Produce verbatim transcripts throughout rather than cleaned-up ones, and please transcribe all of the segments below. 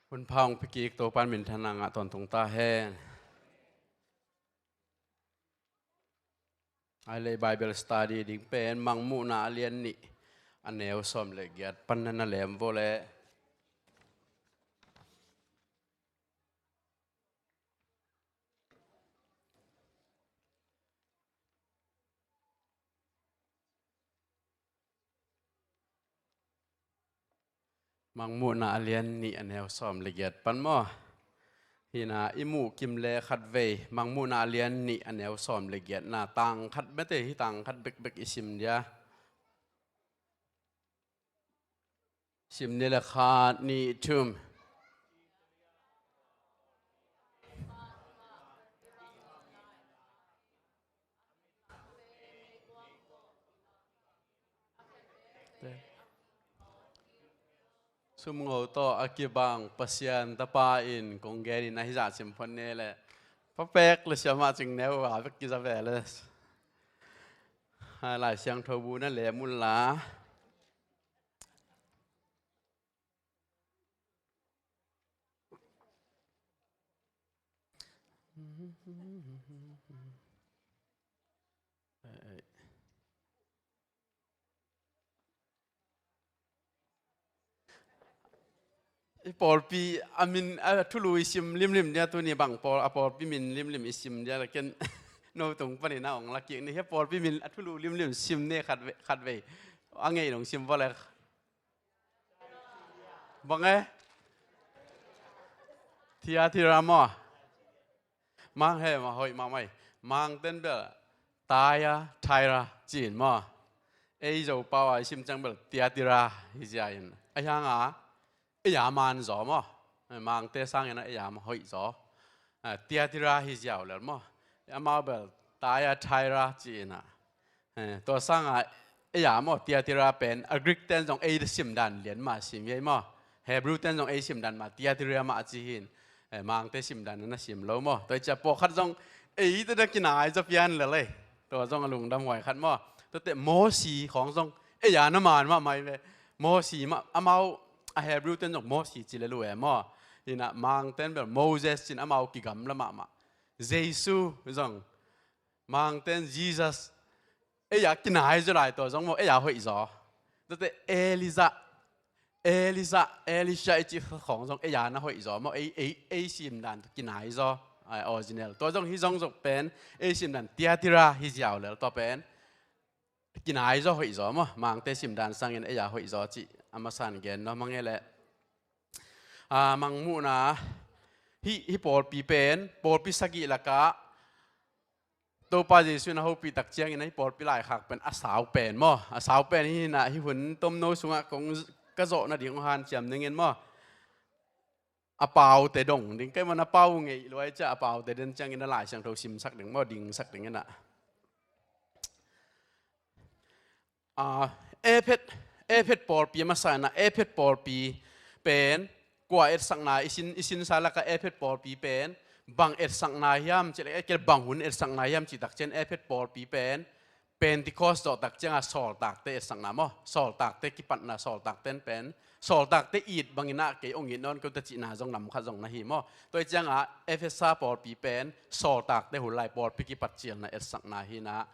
Hun pha hong pia kik Topa'n minthanna ngah tawntung ta hen. Ai leh Bible study ding pen Mangmuhna a lian nih, a neu sawm le giat pan na na lem vo leh. Mangmuhna a lian nih, a neu sawm le giat pan maw? Hi na, i muh kim le khatvei, Mangmuhna a lian nih, a neu sawm le giatna, tang khat bek te hi, tang khat bekbek i sim dia. Sim ni le khat, nih, thum. Sumngo tawh a kibang Pasian Tapa in kong gen in ahi zah sim phot ni leh, pha pek le siamah cing neu a bek kiza ve le. Lai Siangtho bu na lem un la. I pawlpi a min, a thulu i sim limlim dia, tuni bang pawl, a pawlpi min limlim i sim dia, lakin no tung panin a ong la kik ni, hi pawlpi min a thulu limlim sim ni khat ve, khat vei. A ngei dong sim vale. Bang e? Thiatira maw? Mang he ma hoih mahmah hi. Mangten bel Thyatira ci-in maw? Ei Zopau a i sim ciang bel Thiatira hi zia in. Ahi hanga, ei a man zaw maw? Mangte sangin a ei a ma hoih zaw. Thiatira hi zia uh lel maw? Amau bel Thyatira ci-in a. Eh, tua sanga ei a maw, Thiatira pen a Greek ten zong ei simdan lian mah sim hi ei maw? Hebrew ten zong ei simdan mah, Thiatira mah a ci hi in. Eh, Mangte simdan na sim lo maw? Tua i cia pawlkhat zong ei te da kinai zaw pian le lei. Tua zong a lungdam huai khat maw? Tuate Mosi khawng zong ei a na man mahmah hi ve. Mosi mah, amau a Hebrew ten zong Mosi ci le lu e maw? Hi na, Mangten bel Moses ci-in amau kigamla mahmah. Jesu zong Mangten Jesus ei a kinai zaw lai, tua zong maw ei a hoih zaw. Tuate Elijah, Elijah, Elisha i cih khawng zong ei a na hoih zaw maw, ei, ei, ei simdan kinai zaw. Ai, original. Tua zong hi zong zong pen ei simdan Thiatira hi ziau lel, tua pen kinai zaw, hoih zaw maw. Mangte simdan sangin ei a hoih zaw cih a masan gen nuam hang e leh. A, Mangmuhna, hih, hih pawlpi pen pawlpi sagih lakah Topa Jesu in a hopih tak ciangin a hih pawlpi laikhak pen a sau pen maw? A sau pen hi na, hih hun tomno sungah kong ka zawh nading hong hanciam ning in maw? A paute dong ding, kei maw na pau ngeih luai ciah a paute den ciangin a Lai Siangtho simsak ding maw, dingsak ding in a. A, Efet, Efet pawlpi a masa in a, Efet pawlpi pen kua etsakna i sin, i sinsa lakah Efet pawlpi pen bang etsakna hiam cih leh, bang hun etsakna hiam cih tak ciang Efet pawlpi pen Pentecost zawh tak cianga sawltakte etsakna maw? Sawltakte kipatna, sawltakte pen sawltakte it bangin a kei ong it nawn kei uh ta cihna zong lam khat zong na hi maw? Tua i cianga Efesa pawlpi pen sawltakte hun lai, pawlpi kipat cilna etsakna hi na.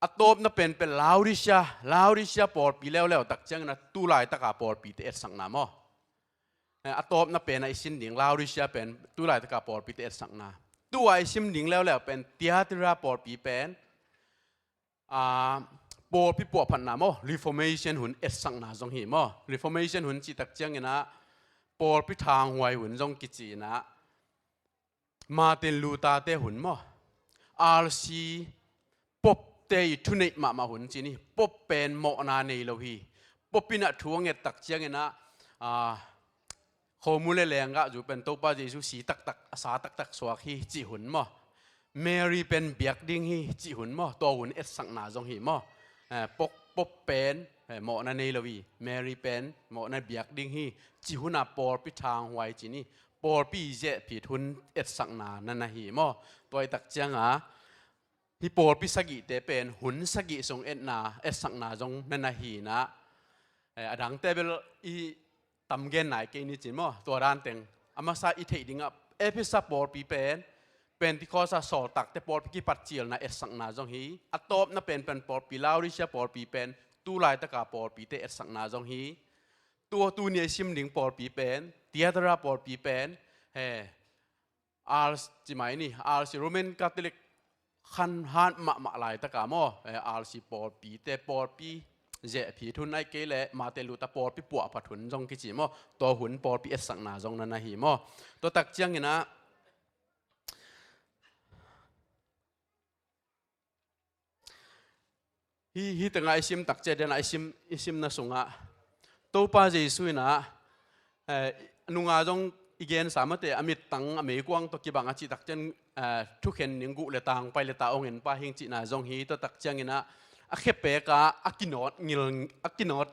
A tawpna pen pen Laodicea, Laodicea pawlpi leuleu tak ciangin a tu laitaka pawlpite etsakna maw? Eh, a tawpna pen a i sim ding Laodicea pen tu laitaka pawlpite etsakna. Tua i sim ding leuleu pen Thiatira pawlpi pen, a, pawlpi puahphatna maw? Reformation hun etsakna zong hi maw? Reformation hun cih tak ciangin a pawlpi thanghuai hun zong kici in a, Martin Luther te hun maw? R C Pope te i thuneih mahmah hun ci ni. Pope pen mawhna nei lo hi. Pope in a thu a nget tak ciangin a, a, khomu le lenggah zu pen Topa Jesu si taktak, a sa taktak suak hi cih hun maw? Mary pen biak ding hi cih hun maw? Tua hun etsakna zong hi maw? Eh, Pope, Pope pen, eh, mawhna nei lo hi. Mary pen mawhna biak ding hi cih hun a pawlpi thanghuai ci ni. Pawlpi zehphit hun etsakna na na hi maw? Tua i tak cianga hih pawlpi sagihte pen hun sagih sung etna, etsakna zong na na hi na. Eh, a dangte bel i tam gen nai kei ni ci maw, tua dan teng. A masa i theih dingah Efesa pawlpi pen Pentecost a sawltakte pawlpi kipat cilna etsakna zong hi. A tawpna pen pen pawlpi Laodicea pawlpi pen tu laitaka pawlpite etsakna zong hi. Tua tuni a i sim ding pawlpi pen Tiatira pawlpi pen he, Ars ci mai ni, Ars Roman Catholic khan han mahmah laitaka maw, eh, Ars pawlpite pawlpi zehphi thun ai kei le mate luta pawlpi puahphat hun zong kici maw, tua hun pawlpi etsakna zong na na hi maw. Tua tak cianginah Hi, hi tengah i sim takciat denah i sim, i simna sungah Topa Jesu inah, eh, nunga zong i gensa mate a mittang a meikuang tawh kibang a cih takcian, eh, thukhen ning guh le tang pai le ta ong en pa hing cihna zong hi. Tua tak cianginah a khepeka a kinawt ngil, a kinawt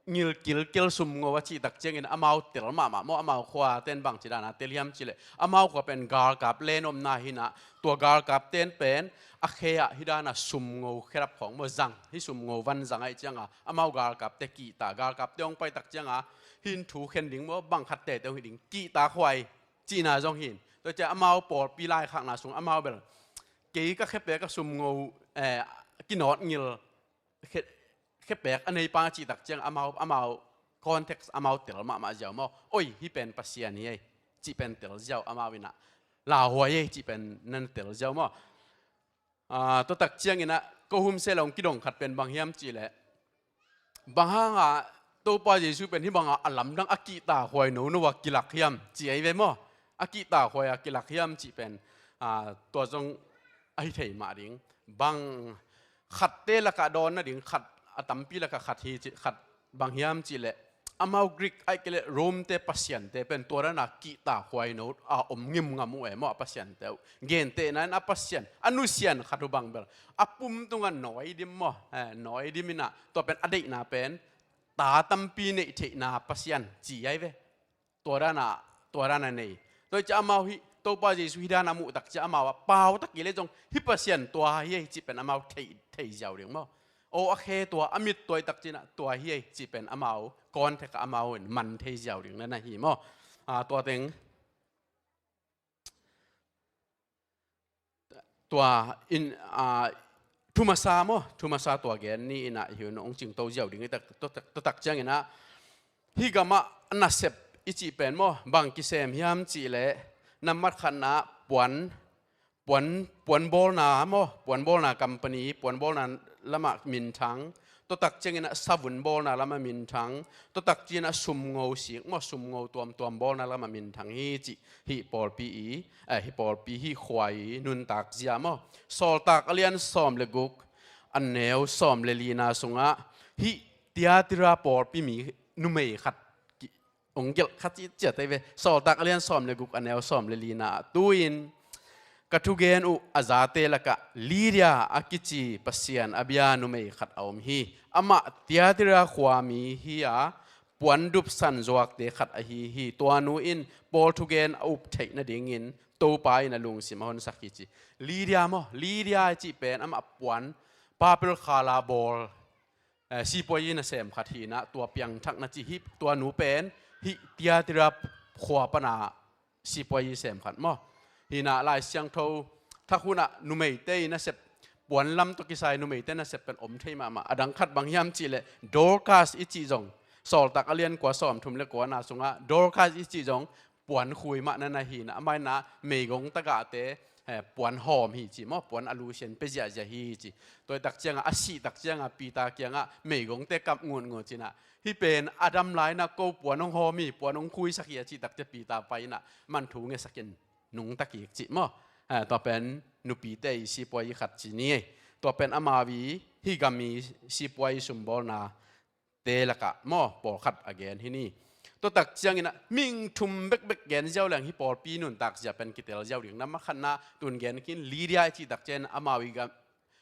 ngilkilkel sumngo a cih tak ciangin amau tel mahmah maw, amau khua ten bang ci dana tel hiam cileh amau khua pen galkap len omna hinah tua galkap ten pen a khe ah hi dana sumngo kherap khawng maw zang hi, sumngo van zang aih cianga amau galkapte kihta, galkapte hong pai tak cianga hin thu khen ding maw, bang khat tete hong hi ding kihta khuai cihna zong hin. Tua ciang amau pawlpi laikhakna sung amau bel kei ka khepeka sumngo, eh, kinawt ngil khe, khepek a nei pang a cih tak ciang amau, amau context amau tel mahmah ziau maw. Oi, hi pen Pasian hi ei cih pen tel ziau amau inah, lauhuai ei cih pen nan tel ziau maw. Ah, tua tak cianginah ko humse long kidong khat pen bang hiam cihleh, bang hanga Topa Jesu pen hi banga a lamdang a kihta huai nono a kilak hiam ci ai ve maw. A kihta huai a kilak hiam cih pen, ah, tua zong ahi thei mah ding. Bang khatte lakah dawn nading khat, a tampi lakah khat hi cih, khat bang hiam cihleh amau Greek aih kei leh Rome te pasiante pen tua dana kihta huai no a om ngimngam uh e maw, a pasiante uh. Gentehna in a pasian a nusian khat uh bang bel a pum tunga nawi dim maw, eh, nawi dim inah tua pen a deihna pen ta tampi neih theihna pasian ci ai ve. Tua dana, tua dana nei. Tua hi ciah amau hi Topa Jesu hi dana muh tak ciah amau a pau tak kei le zong hi Pasian tua hi ei cih pen amau thei, thei ziau ding maw. O a khe tua, a mit tua hi tak ciah tua hi ei cih pen amau context ah amau in man thei ziau ding na na hi maw. Ah, tua teng tua in, ah, thumasa maw, thumasa tua gen ni inah hi un hong cingto ziau ding i tak, tua tak, tua tak cianginah hi gamah nasep i cih pen maw, bang kisem hiam cihleh nambat khatna puan, puan, puan bawlna maw, puan bawlna company, puan bawlna lamah minthang, tua tak cianginah savun bawlna lamah minthang, tua tak cianginah sumngo sik maw, sumngo tuamtuam bawlna lamah minthang hi cih hih pawlpi i, eh, hih pawlpi hih khua i nuntak zia maw. Sawltak a lian sawm le guk, a neu sawm le lina sungah hih Tiatira pawlpi mi numei khat ki, ong gelh khat ciat ai ve. Sawltak a lian sawm le guk a neu sawm le lina ah, tu-in ka thugen uh a zate lakah Lydia a kici Pasian a bia numei khat a om hi. Amah Tiatira khuami hi a, puan dupsan zuakte khat ahi hi. Tua nu in Paul thugen a up theih nadingin Topa in a lungsim a honsak hi ci. Lydia maw, Lydia i cih pen amah puan, purple color bawl, eh, sipuazi nasem khat hinah tua piangthak na ci hi. Tua nu pen hih Tiatira khua pana sipuazi sem khat maw. Hinah Lai Siangtho thak hunah numeite i nasep, puan lam tawh kisai numeite nasep pen om thei mahmah. A dang khat bang hiam cihleh Dorcas i cih zong, Sawltak a lian kua sawm thum le kuana sungah Dorcas i cih zong puan khui mah na na hinah, amah inah meigong tagahte, eh, puan hawm hi ci maw, puan a lusian pe ziahziah hi ci. Tua hi tak ciangah a sih tak ciangah Peter kiangah meigongte kap ngutngut cinah, hih pen a dam lai inah ko puan hong hawm hi, puan hong khuisak hi a cih tak ciah Peter pai inah man thu ngesakin nungta kik cih maw. Eh, tua pen nupite i sipuazi khat ci ni ei. Tua pen amau i hih gam i sipuazi sumbawlna te lakah maw, pawlkhat a gen hi ni. Tua tak cianginah ming thum bekbek gen ziau leng hih pawlpi nuntak zia pen kitel ziau ding. Nambat khatna tun gen khin Lydia i cih tak cian amau i gam,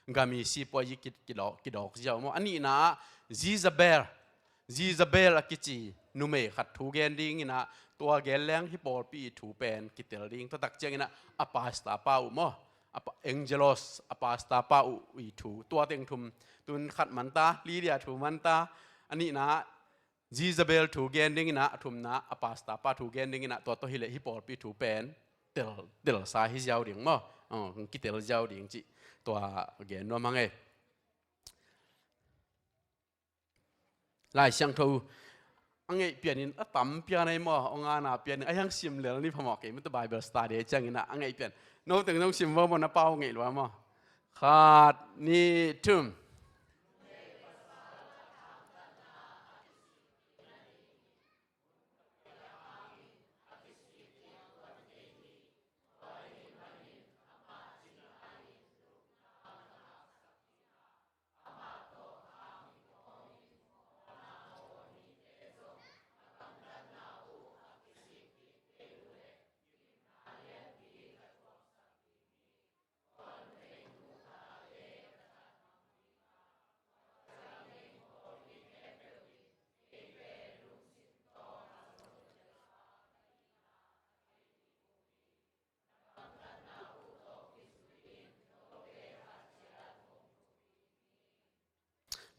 gam i sipuazi ki, kidawk, kidawk ziau maw. A nihna ah Jezebel, Jezebel a kici numei khat thu gen dinginah tua gen leng hih pawlpi i thu pen kitel ding. Tua tak cianginah a pastor pa uh maw, a pa, Angelos a pastor pa uh i thu, tua teng thum, tun khat manta, Lydia thu manta, a nihna Jezebel thu gen dingin ah, a thumna a pastor pa thu gen dingin ah, tua tawh hileh hih pawlpi thu pen tel, telsa hi ziau ding maw? Aw, kitel ziau ding cih tua gen nuam hang ei. Lai Siangtho a ngeih pianin a tam pian ei maw? Ong ana pianin a hiang sim lel ni phamawh kei mata Bible study ciangin ah a ngeih pian. No teng zong sim vo maw, na pau ngeih lua maw? Khat, nih, thum.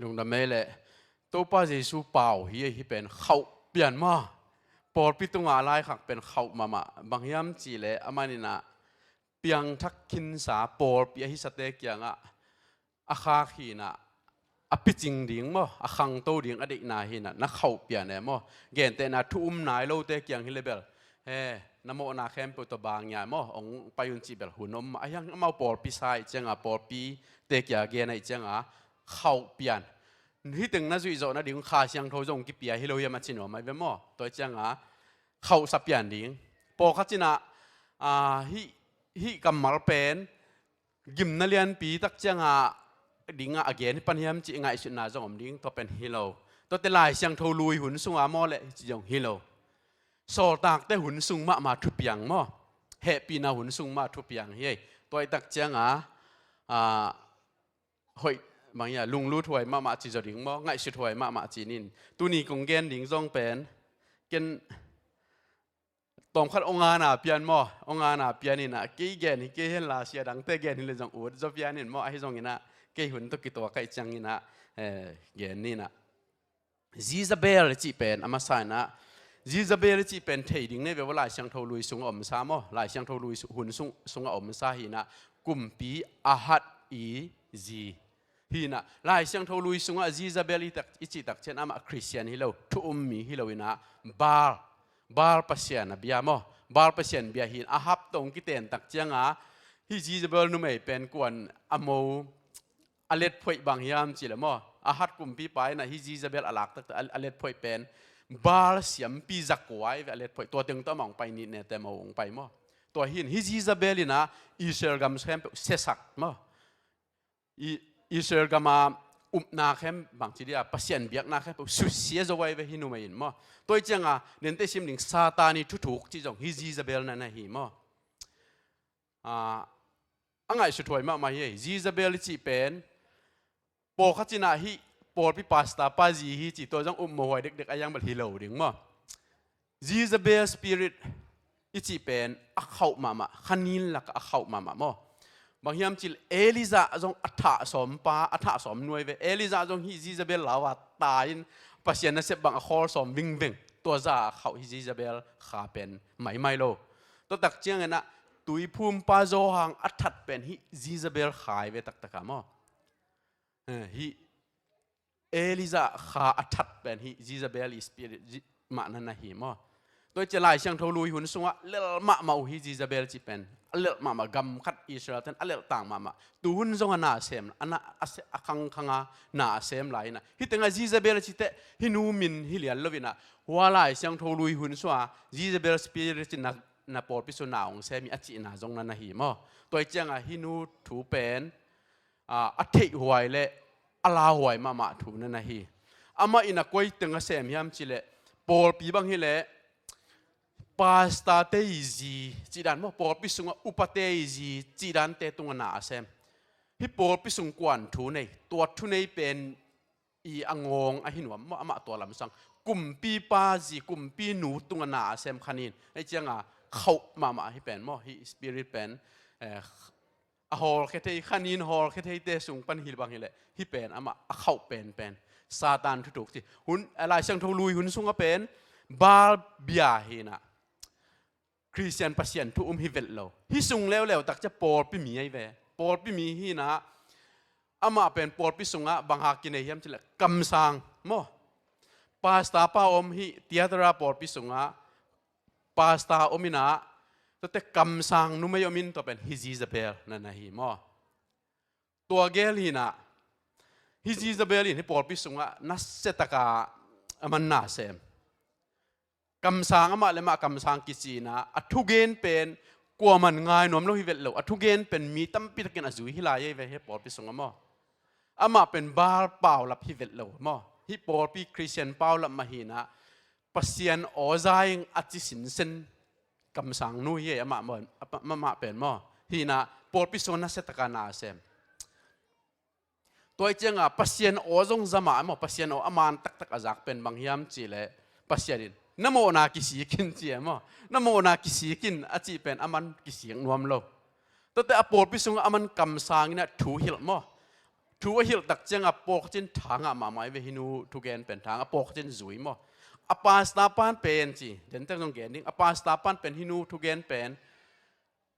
Lungdam ei leh. Topa Jesu pau hi ei, hih pen khauh pian maw? Pawlpi tungah a laikhak pen khauh mahmah. Bang hiam cihleh a manin ah piangthak khinsa pawlpi a hisate kiangah a khak hi-in ah a picing ding maw, a khangto ding a deihna hi-in ah na khauh pian e maw? Gentehna thu um nai lote kiang hi leh bel, he, na mawhna khempeuh tawh bang ngiat maw, ong pai un cih bel hun om mah. A hiang amau pawlpi sa ih cianga pawlpite kia gen a ih cianga khauh pian. Hih teng na zuih zawh nading Kha Siangtho zong kipia hi lo hiam a ci nuam ahi ve maw? Tua ih cianga khauhsa pian ding. Pawlkhat cin ah, ah, hih, hih kammal pen gimna lianpi tak cianga dingah a gen hi pan hiam cih ngaihsutna zong om ding, tua pen hi lo. Tuate Lai Siangtho lui hun sunga maw leh ci zong hi lo. Sawltakte hun sung mahmah thupiang maw? Hehpihna hun sung mah thupiang hi ei. Tua ih tak cianga, ah, hoih, bang hiam, lunglut huai mahmah ci zaw ding maw? Ngaihsut huai mahmah ci nin. Tuni kong gen ding zong pen ken tawmkhat ong ana pian maw? Ong ana pian in ah, kei gen hi kei hen la, sia dangte gen hi leh zong ut zaw pian in maw? Ahi zongin ah kei hun tawh kituak ka ih ciangin ah, eh, gen nin ah. Jezebel cih pen a masa in ah, Jezebel cih pen thei ding nei ve ua, Lai Siangtho lui sungah omsa maw? Lai Siangtho lui su-, hun sung, sungah omsa hi-in ah, kumpi Ahab i zi hi-in ah, Lai Siangtho lui sungah Jezebel i tak, i cih tak ciang amah Khristian hi lo, thu um mi hi lo in ah, Baal, Baal pasian a bia maw? Baal pasian bia hi-in, Ahab tawh ong kiten tak cianga hih Jezebel numei pen kuan a mo a letphoih bang hiam cih leh maw? Ahab kumpipa in ah hih Jezebel a lak taktak a, a letphoih pen Baal siampi zakua hi ve a letphoih. Tua teng tawh amah ong pai, nitnete mo ong pai maw? Tua hi-in hih Jezebel in ah Israel gam khempeuh siasak maw? I, Israel gama upna khempeuh, bangci dia, Pasian biakna khempeuh susia zo ahi ve hih numei in maw? Tua ih cianga nente sim ding Satan i thuthuk cih zong hih Jezebel na na hi maw? Ah, a ngaihsut huai mahmah hi ei. Jezebel i cih pen pawlkhat cin ah hih pawlpi pastor pa zi hi ci, tua zong upmawh huai dekdek a hiang bel hi lo ding maw? Jezebel spirit i cih pen a khauh mahmah, kha nin lakah a khauh mahmah maw? Bang hiam cih leh Elijah zong a thah sawm pa, a thah sawm nuai ve. Elijah zong hih Jezebel lau a tai-in Pasian nasep bang a khawl sawm vingveng. Tua zah a khauh hi Jezebel kha pen maimai lo. Tua tak ciangin ah tuiphumpa Johan a that pen hih Jezebel kha hi ve taktak a maw? Eh, hih Elijah kha a that pen hih Jezebel i spirit zi-, mah na na hi maw? Tua ih ciang Lai Siangtho lui hun sungah lel mahmah uh hi Jezebel cih pen. A lel mahmah, gam khat Israel ten a lel tang mahmah. Tu hun zong a na sem, a na, a se-, a khangkhanga na a sem lai in ah. Hih tengah Jezebel cih teh hih nu min hi lian lo in ah. Hua Lai Siangtho lui hun sungah Jezebel spirit cih na, na pawlpi sungah na ong sem hi a cihna zong na na hi maw? Tua ih ciangah hih nu thu pen, a, a theihhuai le a lauhuai mahmah thu na na hi. Amah in a koi teng a sem hiam cih leh, pawlpi bang hi leh, pastor-te i zi cih dan maw, pawlpi sungah upate i zi cih dante tungah na a sem. Hih pawlpi sung kuan thu nei, tua thu nei pen i a ngawng ahi nuam maw, amah tua lamsang. Kumpipa zi, kumpinu tungah na a sem kha nin. Ahi ciangah khauh mahmah hih pen maw, hih spirit pen, eh, a hawlkhia thei, kha nin hawlkhia theite sung pan hi bang hi leh, hih pen amah a khauh penpen. Satan thuthuk ci. Hun, a Lai Siangtho lui hun sungah pen Baal bia hi inah Khristian Pasian thu um hi vet lo. Hih sung leuleu tak cia pawlpi mi ahi ve. Pawlpi mi hi inah amah pen pawlpi sungah bang hang kinei hiam cileh kamsang maw. Pastor pa om hi Tiatira pawlpi sungah pastor om inah tuate kamsang numei om in tua pen hi Jezebel na na hi maw. Tua gel hi inah hi Jezebel in hi pawlpi sungah nasia taka a man na sem. Kamsang amah le amah kamsang kici inah a thugen pen kuaman ngai nuam lo hi vet lo. A thugen pen mi tampi takin a zui hi lai ei ve hi pawlpi sungah maw. Amah pen Baal paulap hi vet lo maw. Hi pawlpi Khristian paulap mah hi inah Pasian aw za ing a ci sinsen kamsang nu hi ei amah maw, amah pen maw. Hi inah pawlpi sungah nasia taka na sem. Tua ih cianga Pasian aw zong za mah maw, Pasian aw a man taktak a zak pen bang hiam cihleh Pasian in na mawhna kisik in ci e maw. Na mawhna kisik in a cih pen a man kisik nuam lo. Tuate a pawlpi sungah a man kamsang inah thu hilh maw. Thu a hilh tak cianga pawlkhat in thangah mahmah i ve hi nu thugen pen thangah pawlkhat in zui maw. A pastor pan pen ci, dente zong gen ding, a pastor pan pen hi nu thugen pen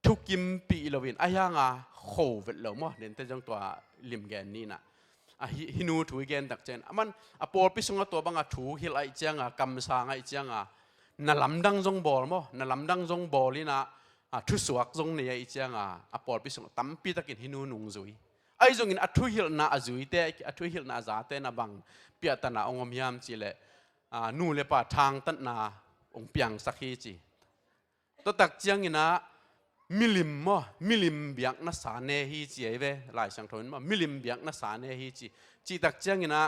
thukimpih loin a hianga kho vet lo maw. Dente zong tua lim gen ni inah a hi, hi nu thu i gen tak ciangin a man a pawlpi sungah tua banga thu hilh ahih cianga kamsang ahih cianga na lamdang zong bawl maw. Na lamdang zong bawl inah a thusuak zong nei ahih cianga a pawlpi sungah tampi takin hi nu nung zui. Ahi zongin a thuhilhna a zuite, a thuhilhna a zate na bang piahtana ong om hiam cihleh a, nu le pa thangtatna ong piangsak hi ci. Tua tak cianginah milim maw, milim biakna sa ne hi ci ei ve Lai Siangtho in maw, milim biakna sa ne hi ci. Cih tak cianginah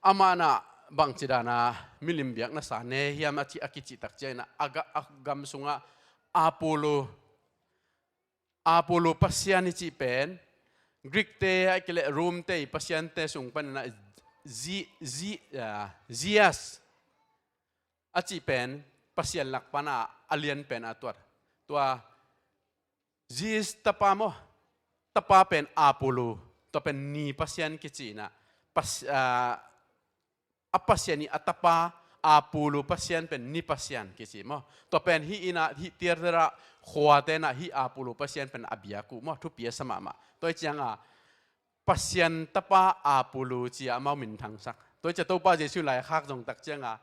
amah nah bangci dana milim biakna sa ne hiam a ci, a kicih tak cianginah a ga, a gam sungah Apollo, Apollo pasian i cih pen Greek te a kileh Rome te i pasiante sung paninah Zi, Zi, ah, Zeus a cih pen pasian lak pana a lian pen a tuat. Tua Zeus tapa maw, tapa pen Apollo, tua pen ni pasian kici inah pas, ah, a pasian i a tapa Apollo pasian pen ni pasian kici maw. Tua pen hih inah hih Tiatira khuate nah hih Apollo pasian pen a biak uh maw, thupi a sa mahmah. Tua i cianga pasian tapa Apollo ci-a amau minthangsak. Tua i cia Topa Jesu laikhak zong tak cianga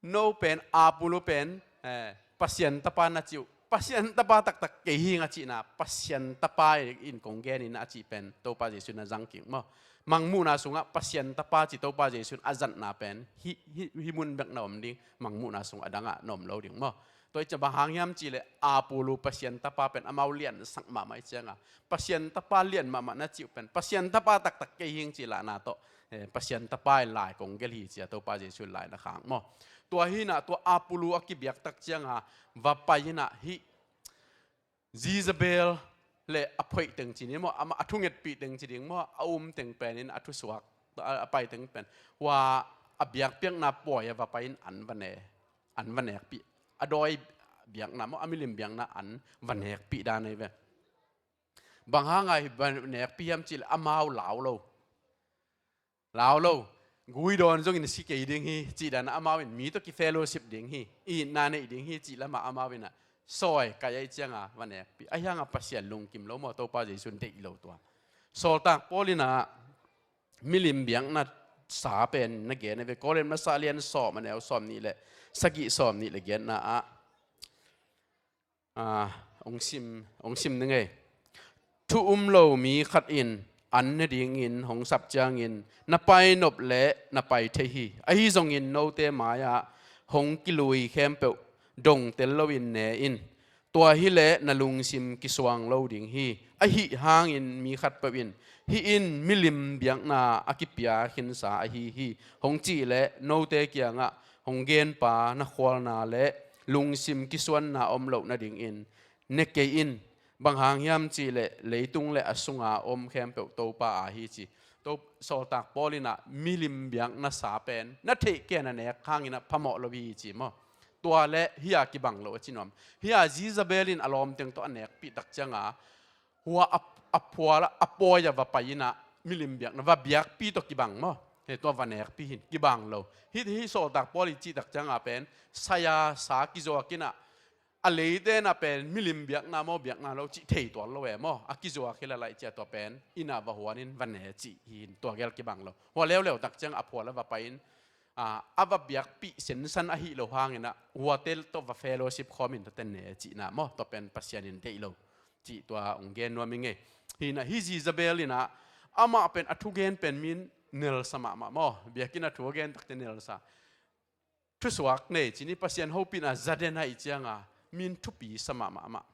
no pen Apollo pen, eh, pasian tapa na ci uh. Pasian tapa taktak kei hing a cihna, pasian tapa in kong genin a cih pen Topa Jesu na zangkik maw. Mangmuhna sungah pasian tapa ci Topa Jesu in a zatna pen hih, hih, hih mun bek na om ding, mangmuhna sungah a dangah na om lo ding maw. Tua i cia bang hang hiam cihleh Apollo pasian tapa pen amau liansak mahmah i cianga pasian tapa lian mahmah na cih uh pen pasian tapa taktak kei hing cih lahna tawh, eh, pasian tapa i lai kong gelh hi cia Topa Jesu in lai na khang maw. Tua hinah tua Apollo a kibiak tak cianga va pai inah hih Jezebel le a phoih teng ci ni maw, amah a thungetpih teng ci ding maw, a um teng penin a thusuak a, a pai teng pen hua a biakpiakna pawi a va pai in an va ne, an va nekpih. A dawi biakna maw, a milim biakna an va nekpih dan ei ve. Bang hanga hi va nekpih hiam cihleh amau lau lo. Lau lo. Guidawn zongin si kei ding hi cih dan amau in mi tawh ki fellowship ding hi, itna neih ding hi cih lamah amau inah sawi kai ahih cianga va nekpih. A hianga pasian lungkim lo maw, Topa Jesu in deih lo tua. Sawltak Paul inah milim biakna sa pen na gen a ve. Korin masa lian sawm a neu sawm nih le sagih, sawm nih le giatna ah, ah, ong sim, ong sim ning ei. Thu um lo mi khat in an ne dingin hong sap ciangin na pai nop le na pai thei hi. Ahi zongin note mai-ah hong kilui khempeuh dongtel loin ne in. Tua hileh na lungsim kisuang lo ding hi. Ahi hangin mi khatpeuh in hih in milim biakna a kipia khinsa ahi hi hong cihleh note kiangah hong genpa na khualna le lungsim kisuanna om loh nadingin ne kei in. Bang hang hiam cihleh leitung le a sunga om khempeuh Topa aa hi ci. To, Sawltak Paul inah milim biakna sa pen na theih ken a nek hanginah phamawh lo hi ci maw. Tua le hia kibang lo a ci nuam. Hia Jezebel in a lawmteng tawh a nekpih tak cianga hua a, a phual a, a pawi a va pai inah milim biakna va biakpi tawh kibang maw. He tua va nekpi hin kibang lo. Hih, hih sawltak Paul i cihtak cianga pen saya sa kizuak inah a leite na pen milim biakna maw biakna lo cih thei tuan lo e maw. A kizuak hi lalaih cia tua pen inah va huanin va ne cih hin tua gel kibang lo. Hua leuleu tak cianga a phual a va pai-in a, a va biakpih sensan ahi lo hanginah huate tawh va fellowship khawmin tua ten ne cihna maw tua pen Pasian in deih lo. Cih tua ong gen nuam i ngei. Hinah hi Jezebel inah amah pen a thugen pen min nelsa mahmah maw. Biakinn a thu a gen takte nelsa. Thusuak nei cini Pasian hopihna zaden hai cianga min thupi sa mahmah mah.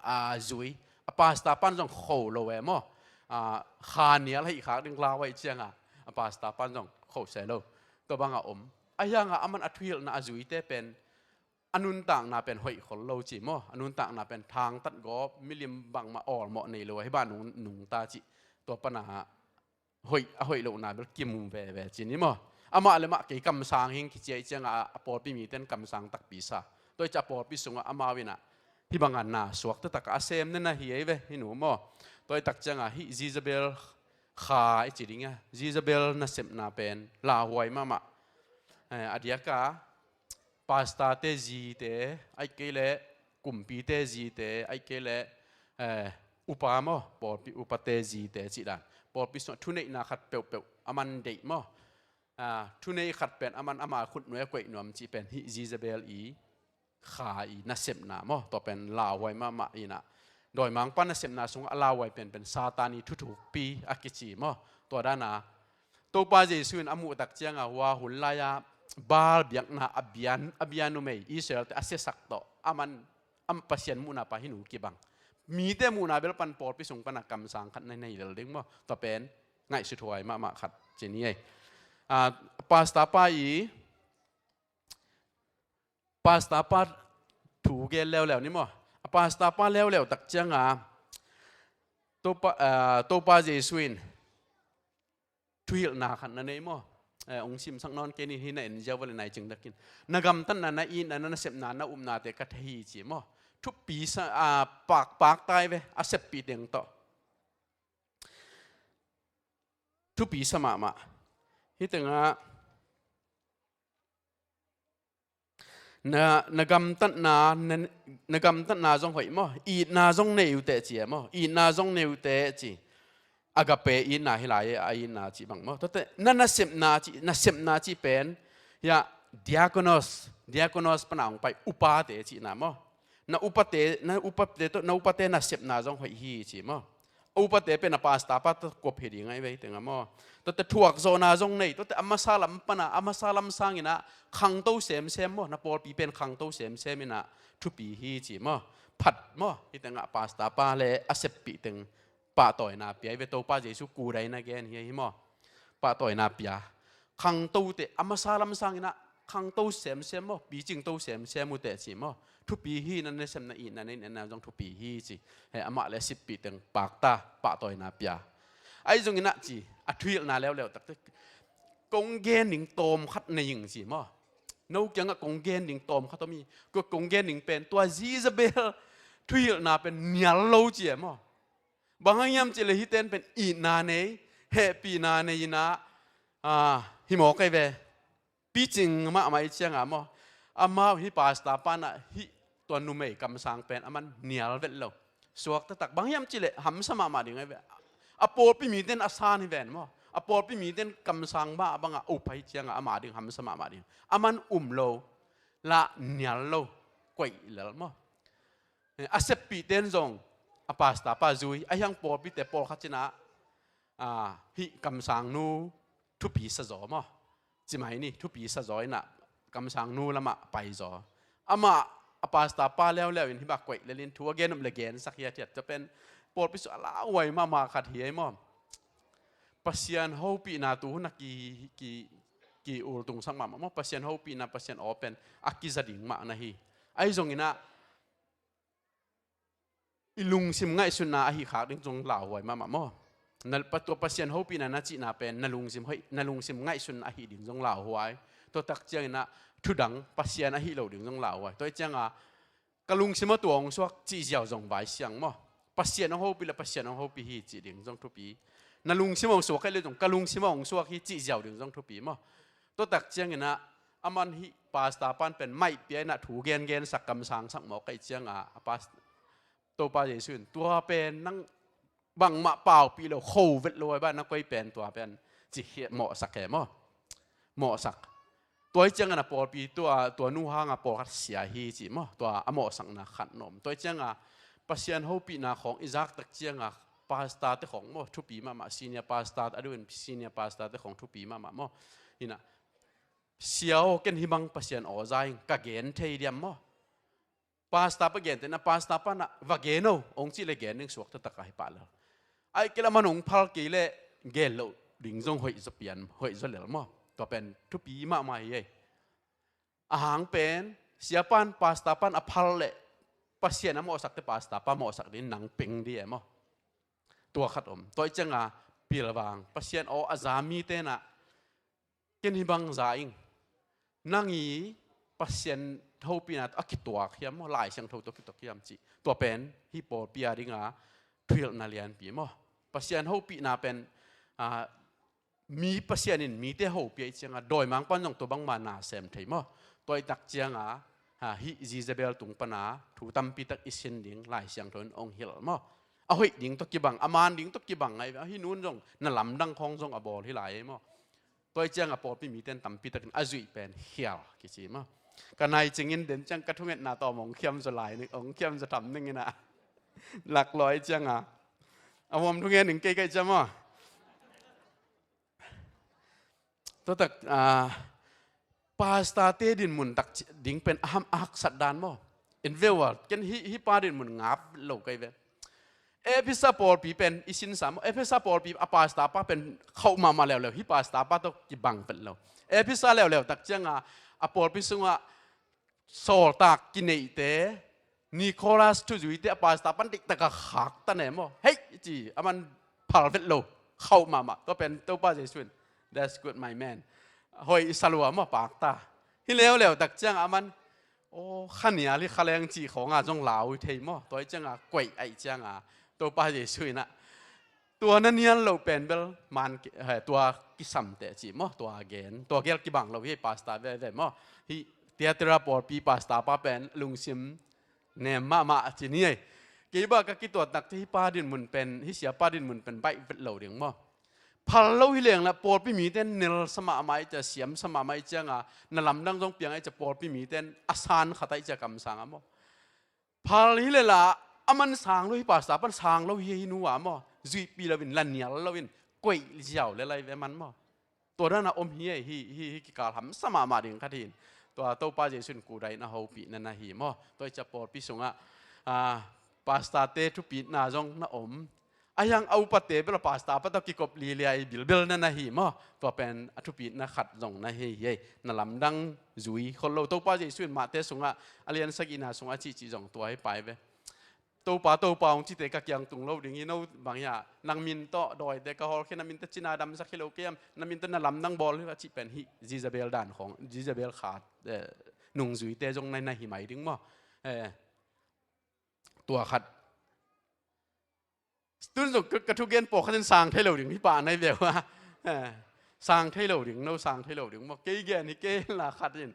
A zui a pasta pan zong kho lo e maw. A, kha nial hai khak ding lau hai cianga a pasta pan zong kho se lo. Tua banga om a hianga aman a thuhilhna a zuite pen a nuntakna pen hoih khol lo ci maw. A nuntakna pen thangtat gawp milim bangmah awlmawh nei lo ahi bah nung, nungta cih tua pana hoih a hoih lohna bel kimu veve cini maw. Amah le mah kei kamsang hing kici ahi cianga a pawlpi miten kamsang takpi sa. Tua hi cia a pawlpi sungah amau inah hih banga na suak taktak a sem nena hi ei ve hih nu maw. Tua hi tak cianga hih Jezebel kha i ci dinga Jezebel nasepna pen lauhuai mahmah. Eh, a diaka pastate zite aih kei leh kumpite zite aih kei leh eh, upa maw pawlpi upate zite cih dan pawlpi sungah thuneihna khat peuhpeuh aman deih maw. Ah, thunei khat pen aman ama khutnuai a koih nuam cih pen hih Jezebel i kha i nasepna maw tua pen lauhuai mahmah inah dawimangpa nasepna sungah a lauhuai penpen Satan i thuthukpi a kici maw. Tua dana Topa Jesu in a muhtak cianga hua hun lai-a Baal biakna a bian a bia numei Israelte a siasak tawh aman a Pasian muhna pa hi nu kibang. Mite muhna bel pan pawlpi sung pana kamsang khat na nei lel ding maw. Tua pen ngaihsuthuai mahmah khat cini ei. Ah, pasta pa i pasta pa thu gel leuleu ni maw. A pasta pa leuleu tak cianga Topa, ah, Topa Jesu in thuhilhna khat na nei maw. Eh, ong simsak nawn kei ni hi na en ziau vale nai cing takin na gamtatna na itna na nasepna na upnate ka thei hi ci maw. Thupi sa a pakpak tai ve a seppih teng tawh. Thupi sa mahmah. Hih tengah na, na gamtatna na, na gamtatna zong hoih maw itna zong nei uh teh ci e maw itna zong nei uh teh ci. Agape itna hi lai a itna ci bang maw tuate na nasepna ci nasepna ci pen hiah diakonos diakonos pana hong pai upate cihna maw. Na upate na upate tawh na upate nasepna zong hoih hi ci maw. Upate pen a pasta pa tawh kop hi ding ahi ve hi tengah maw. Tuate thuakzawhna zong nei tuate a masa lam pana a masa lam sanginah khangto semsem maw na pawlpi pen khangto semsem inah thupi hi ci maw. Phat maw hi tengah pasta pa le a seppih teng pahtawina pia hi ve Topa Jesu kudai na gen hi ahi maw. Pahtawina pia khangtote a masa lam sanginah khangto semsem maw picingto semsem uh teh ci maw. Thupi hi na nasepna itna na itna zong thupi hi ci. He amah le sippih teng pakta pahtawina pia. Ahi zonginah ci a thuhilhna leuleu takte kong gen ding tawm khat nei ing ci maw. No kiangah kong gen ding tawm khat om hi. Kong gen ding pen tua Jezebel thuhilhna pen nial lo ci e maw. Bang hang hiam cihleh hihten pen itna nei hehpihna nei inah ah, hi mawk ei ve. Picing mahmah i cianga maw amau hi pasta panah hih tua numei kamsang pen aman nial vet lo. Suak taktak bang hiam cihleh hamsa mahmah ding ei ve. A pawlpi miten a san hi ven maw a pawlpi miten kamsang mah a bangah upa hi cianga ama ding hamsa mahmah ding aman um lo. Lah nial lo koih lel maw. A seppihten zong a pasta pa zui a hiang pawlpite pawlkhat cinah ah, hih kamsangnu thupi sa zaw maw. Cimai ni thupi sa zaw inah kamsangnu lamah pai zaw. Amah a pasta pa leuleu in hibak koih lelin thu a gen up le gensak hiathiat tua pen pawlpi sung a lauhuai mahmah khat hi ei maw. Pasian hopihna tu huna ki, ki, ki ultungsak mahmah maw Pasian hopihna Pasian aw pen a kiza ding mah na hi. Ahi zonginah i lungsim ngaihsutna ahi khak ding zong lauhuai mahmah maw. Na patua Pasian hopihna na cihna pen na lungsim hoih na lungsim ngaihsutna ahi ding zong lauhuai. Tua tak cianginah thudang Pasian ahi lo ding zong lauhuai tua i cianga ka lungsim a tua hong suak cih ziau zong vai siang maw. Pasian hong hopih le Pasian hong hopih hi cih ding zong thupi. Na lungsim hong suak kei le zong ka lungsim hong suak hi cih ziau ding zong thupi maw? Tua tak ciangin ah aman hih pastor pan pen maih pia in ah thu gengensak kamsangsak mawk kei ciangah a pas Topa Jesu in tua pen nang bangmah paupih lo kho vet lo ai ba na koi pen tua pen ci hi mawhsak he maw? Mawhsak. Tua hi ciangin a pawlpi tua tua nu hanga pawlkhat sia hi ci maw? Tua a mawhsakna khat na om. Tua hi cianga Pasian hopihna khawng i zak tak cianga pastor te khawng maw thupi mahmah, senior pastor a duin senior pastor te khawng thupi mahmah maw? Hina sia aw ken hi bang Pasian aw za ing ka gen thei diam maw? Pastor pa gen te na pastor pa na va gen o ong cih le gen ding suak taktak a hi pah lel. Ai kei la man ong phal kei le gen lo ding zong hoih zaw pian hoih zaw lel maw? Tua pen thupi mahmah hi ei. A hang pen sia pan pastor pan a phal le Pasian a mawhsak te pastor pa mawhsak ding nang peng di e maw? Tua khat om. Tua i cianga pilvang Pasian aw a za mi te na ken hi bang za ing. Nang i Pasian hopihna a kituak hiam maw? Lai Siangtho tawh kituak hiam cih tua pen hi pawlpi a dinga thuhilhna lianpi maw? Pasian hopihna pen a, mi Pasian in mite hopih a i cianga dawimang pan zong tua bangma na sem thei maw? Tua i tak cianga a, hih Jezebel tung pana thu tampi tak i sin ding Lai Siangtho in ong hilh maw? A hoih ding tawh kibang a man ding tawh kibang ngai hi nun zong na lamdang khawng zong a bawl hi lai ei maw? Tua i cianga pawlpi mite in tampi takin a zuih pen khial kici maw? Ka nai cingin den ciang ka thungetna tawh ong khiam zaw lai ning ong khiam zaw tham ning ina. Laklawh i cianga a huam thungen ning kei kai cia maw? Tua tak a, pastor te dinmun tak ding pen a ham a haksat dan maw? In veu a ken hi hi pa dinmun ngap lo kai ve. Efesa pawlpi pen i sinsa maw? Efesa pawlpi a pastor pa pen khauh mahmah leuleu hi pastor pa tawh kibang vet lo. Efesa leuleu tak cianga a pawlpi sungah sawltak kineihte Nicholas thuzuite a pastor pan diktaka khakta ne maw? Hei ci a man phal vet lo khauh mahmah tua pen Topa Jesu in that's good my man. Hoi i salua maw pakta. Hi leuleu tak cianga a man aw khanial hi khaleng cih khawnga zong lau hi thei maw? Tua i cianga koih aih cianga Topa Jesu inah tua na nial loh pen bel man tua kisamteh cih maw? Tua gen tua gel kibang lo hi pastor veve maw? Hi Tiatira pawlpi pastor pa pen lungsim nem mahmah a ci ni ei. Kei bah ka kituat nakte hi pa dinmun pen hi sia pa dinmun pen baih vet lo ding maw? Phal lo hi leng la pawlpi mite nelsa mahmah i cia siamsa mahmah i cianga na lamdang zong piang i cia pawlpi mite a san khat a i cia kamsang a maw? Phal hi le la a man sang lo hi pastor pan sang lo hi hi nu a maw? Zuihpi loin la nial loin koih ziau le lai ve man maw? Tua dana om hi ei hi hi hi kikal hamsa mahmah ding khat hin tua Topa Jesu in kudai na hopih na na hi maw? Tua i cia pawlpi sungah a, pastor te thupitna zong na om. A hiang a upate bel a pastor pa tawh kikop lilia i bilbel na na hi maw? Tua pen a thupitna khat zong na hi hi ei. Na lamdang zui khol lo Topa Jesu in mahte sungah a lian sagihna sungah a cihcih zong tua hi pai ve. Topa Topa hong cite ka kiang tung lo ding hi no bang hiah nang min tawh dawite ka hawlkhia na min tawh cina damsak hi lo kiam na min tawh na lamdang bawl hi a cih pen hi Jezebel dan khawng Jezebel khat nungzuite zong na na hi mai ding maw? Tua khat. Tun zong ka thugen pawlkhat in sang thei lo ding hi pah nai veu a. Sang thei lo ding no sang thei lo ding maw? Kei gen hi kei la khat in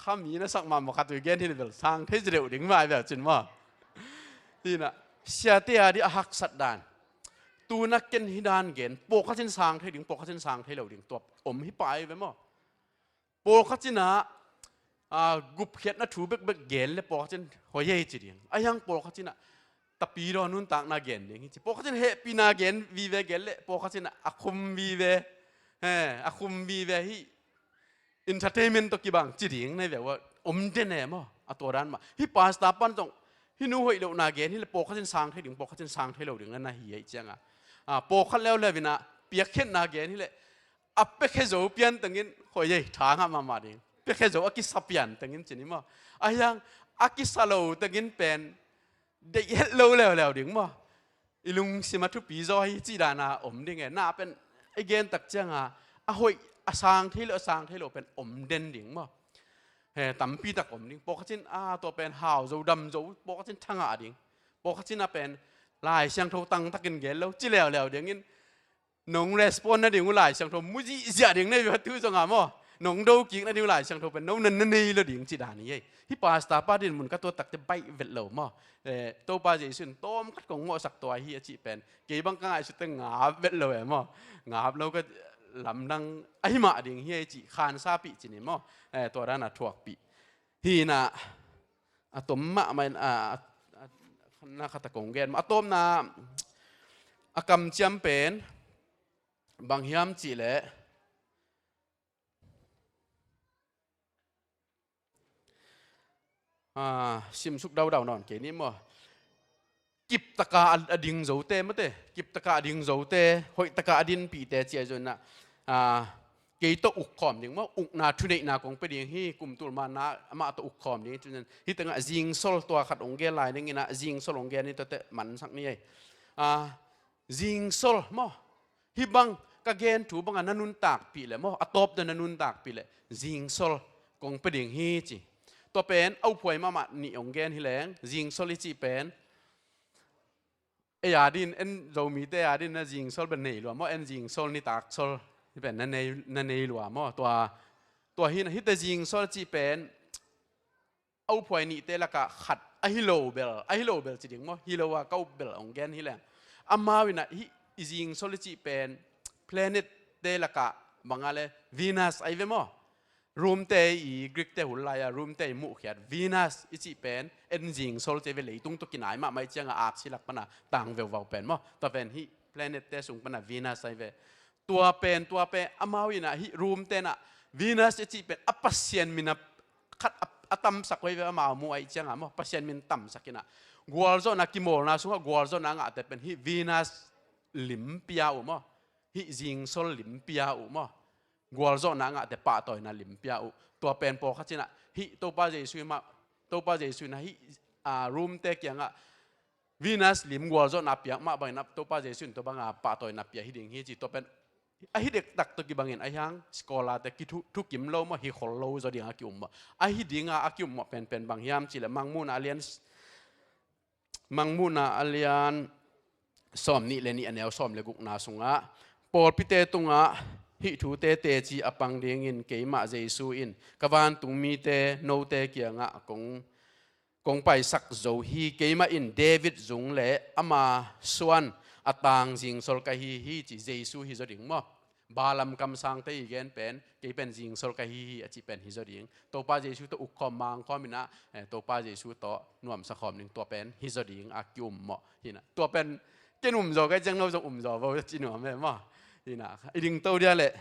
khami na sak mahmah khat ui gen hi ni bel sang thei zideuh ding mai veu cin maw? Hinah siate a di a haksat dan. Tuna ken hi dan gen pawlkhat in sang thei ding pawlkhat in sang thei lo ding tua om hi pah ai ve maw? Pawlkhat cinah gupkhiatna thu bekbek gen le pawlkhat cin hoi ei ci ding a hiang pawlkhat cinah tapidaw nuntakna gen ding hi ci pawlkhat cin hehpihna gen vive gen le pawlkhat cinah a khum vive a khum vive hi entertainment tawh kibang ci ding na hi ve uh a om den e maw? A tua dan mah hi pastor pan zong hi nu hoih lohna gen hi le pawlkhat cin sang thei ding pawlkhat cin sang thei lo ding na na hi ei cianga pawlkhat leuleu inah piakkhiatna gen hi le a piakhia zo pian tengin hoi ei tha ngah mahmah ding piakhia zo a kisa pian tengin cin hi maw? A hiang a kisa lo tengin pen deih het lo leuleu ding maw? I lungsim a thupi zaw hi cih dana om ding e na pen i gen tak cianga a hoih a sang thei lo a sang thei lo pen om den ding maw? He tampi tak om ding pawlkhat cin a tua pen hau zo dam zo pawlkhat cin thangah ding pawlkhat cin a pen Lai Siangtho tangtakin gen lo ci leuleu dingin Nong respond nading uh Lai Siangtho mu zihziah ding na hi ve, tu zong a maw. Nong do kik nading uh Lai Siangtho pen no na na nei lo ding ci dan hi ei. Hih pastor pa din mun ka tuat takte baih vet lo maw. Eh, Topa Jesu in tawm khat kong mawhsak tua hi a cih pen kei bang ka ngaihsut teh ngap vet lo e maw. Ngap lo ka lamdang ahi mah ding hi ei cih khansapih ci ni maw. Eh, tua dan a thuakpih. Hi na a tom mahmah in a, a, a, na khat a kong gen. A tawpna a kamciam pen bang hiam cih leh, a, simsuk daudau nawn kei ni maw. Kiptaka a, a ding zote mate, kiptaka a ding zote, hoihtaka a dinpihte ci a zonna, a, kei tawh uk khawm ding maw, ukna thuneihna kong pia ding hi, kum tul manna amah tawh uk khawm ding hi, tu zong hi tengah zingsol tua khat hong gen lai ning in a, zingsol hong gen hi, tuate mansak ni ei. A, zingsol maw, hih bang ka gen thu bangah na nuntakpih leh maw, a tawp dan na nuntakpih leh zingsol kong pia ding hi ci. Tua pen a uphuai mahmah nih hong gen hi leng, zingsol i cih pen ei a din, en Zomite a din na zingsol pen nei lua maw, en zingsol nitaksol hi pen na nei, na nei lua maw. Tua, tua hi na, hihte zingsol cih pen a uphuai nihte lakah khat ahi lo bel, ahi lo bel ci ding maw, hi lo a ka up bel hong gen hi leng. Amau in a hih i zingsol i cih pen planet-te lakah bang a le Venus ahi ve maw. Rome-te i Greek-te hun lai-a Rome-te i muhkhiat Venus i cih pen en zingsol ci ve, leitung tawh kinai mahmah i ciangah aksi lak pana tang veuvau pen maw. Tua pen hih planet-te sung pana Venus ahi ve. Tua pen, tua pen amau in a hih Rome-te in a Venus i cih pen a pasian min a khat a, a tamsak uh ahi ve, amau muh ahih ciangah maw, pasian min tamsak in a gualzawhna, kimawlna sungah gualzawhna a ngahte pen hih Venus lim pia uh maw. Hih zingsol lim pia uh maw. Gualzawhna a ngahte pahtawina lim pia uh. Tua pen pawlkhat ci in a hih Topa Jesu in mah, Topa Jesu in a hih, a, Rome-te kiangah Venus lim gualzawhna piak mah bangin a Topa Jesu in tua banga pahtawina pia hi ding hi ci. Tua pen ahi dektak tawh kibangin ahi hang scholar-te kithu, thukim lo maw, hi khol lo zaw dinga ki-um maw. Ahi dinga a ki-um maw penpen bang hiam cih leh Mangmuhna a lian, Mangmuhna a lian sawm nih le nih, a neu sawm le gukna sungah, pawlpite tungah hih thute teci a pang dingin keimah Jesu in ka vantung mite note kiangah kong, kong paisak zo hi. Keimah in David zung le ama suan a tang zingsol ka hi hi ci. Jesu hi zaw ding maw. Balaam kamsangte i gen pen, kei pen zingsol ka hi hi a cih pen hi zaw ding. Topa Jesu tawh uk khawm mang khawm in a, eh, Topa Jesu tawh nuamsa khawm ding, tua pen hi zaw ding a ki-um maw. Hi na, tua pen ken um zaw ka hih ciang no zong um zaw vo ci nuam e maw. Hi na, i dingto dia leh